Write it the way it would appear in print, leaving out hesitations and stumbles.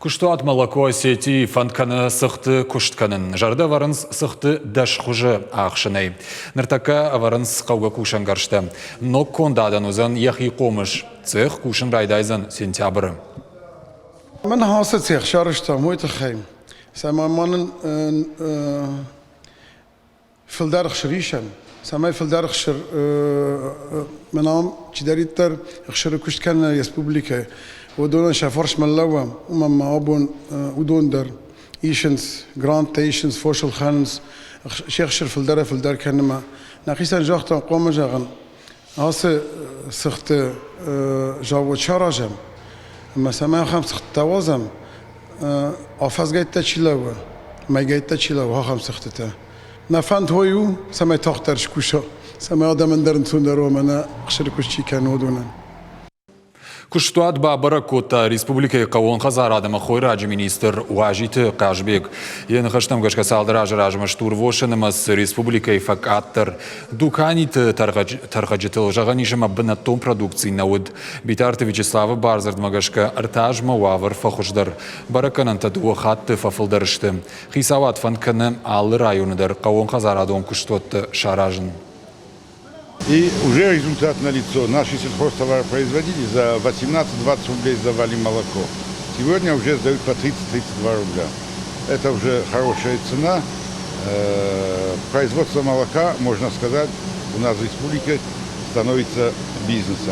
Куыстуат «Молоко Осетии» фӕнд кӕны цыхты куыст кӕнын. Зӕрдӕ ӕвӕрынц цыхты 10 хуызы ӕхсынӕй. Ныртӕккӕ ӕвӕрынц хъӕугӕ кусӕнгӕрзтӕ. Ног кондадӕн уыдзӕн йӕхи хъомыс. Цех кусын райдайдзӕн сентябры. Мӕн ацы цех сарӕзтам уый тыххӕй, цӕмӕй ма нын фылдӕр ӕхсыр исӕм, цӕмӕй фылдӕр ӕхсыр мӕн ам чидӕриддӕр ӕхсыры куыст кӕны республикӕйы, уыдонӕн сӕ фарсмӕ лӕууӕм, уымӕн ма абон уыдон дӕр исынц гранттӕ, исынц фос ӕлхӕнынц, се хсыр фылдӕрӕй-фылдӕр кӕнынмӕ. Нӕхицӕн загътам, хъуамӕ зӕгъын, ацы цыхты завод саразӕм ӕмӕ цӕмӕй ахӕм цыхтытӕ уадзӕм, афӕдзгӕйттӕ чи лӕууы, мӕйгӕйттӕ чи лӕууы, ахӕм цыхтытӕ. Нӕ фӕнд уый у, цӕмӕй тагъддӕр скуса, цӕмӕй адӕмӕн дӕр ӕнцондӕр уа, мӕнӕ ӕхсыры куыст чи кӕны, уыдонӕн. Куыстуат бабӕрӕг кодта республикӕйы хъӕууон хӕдзарад ӕмӕ хойраджы министр Уазиты Хъазбег. Йӕ ныхӕстӕм гӕсгӕ цалдӕр азы размӕ стурвосы нымӕц республикӕйы фӕкъаддӕр. Дуканиты тӕрхӕджытыл зӕгъӕн ис ӕмӕ бынӕттон продукци нӕ уыд. Битарты Вячеславы бардзырдмӕ гӕсгӕ ӕртӕ азмӕ уавӕр фӕхуыздӕр. Бӕрӕггӕнӕнтӕ дыууӕ хатты фӕфылдӕр сты. Хицауад фӕнд кӕны алы районы дӕр хъӕууонхӕдзарадон куыстуӕттӕ саразын. И уже результат налицо. Наши сельхозтоваропроизводители за 18-20 рублей сдавали молоко. Сегодня уже сдают по 30-32 рубля. Это уже хорошая цена. Производство молока, можно сказать, у нас в республике становится бизнесом.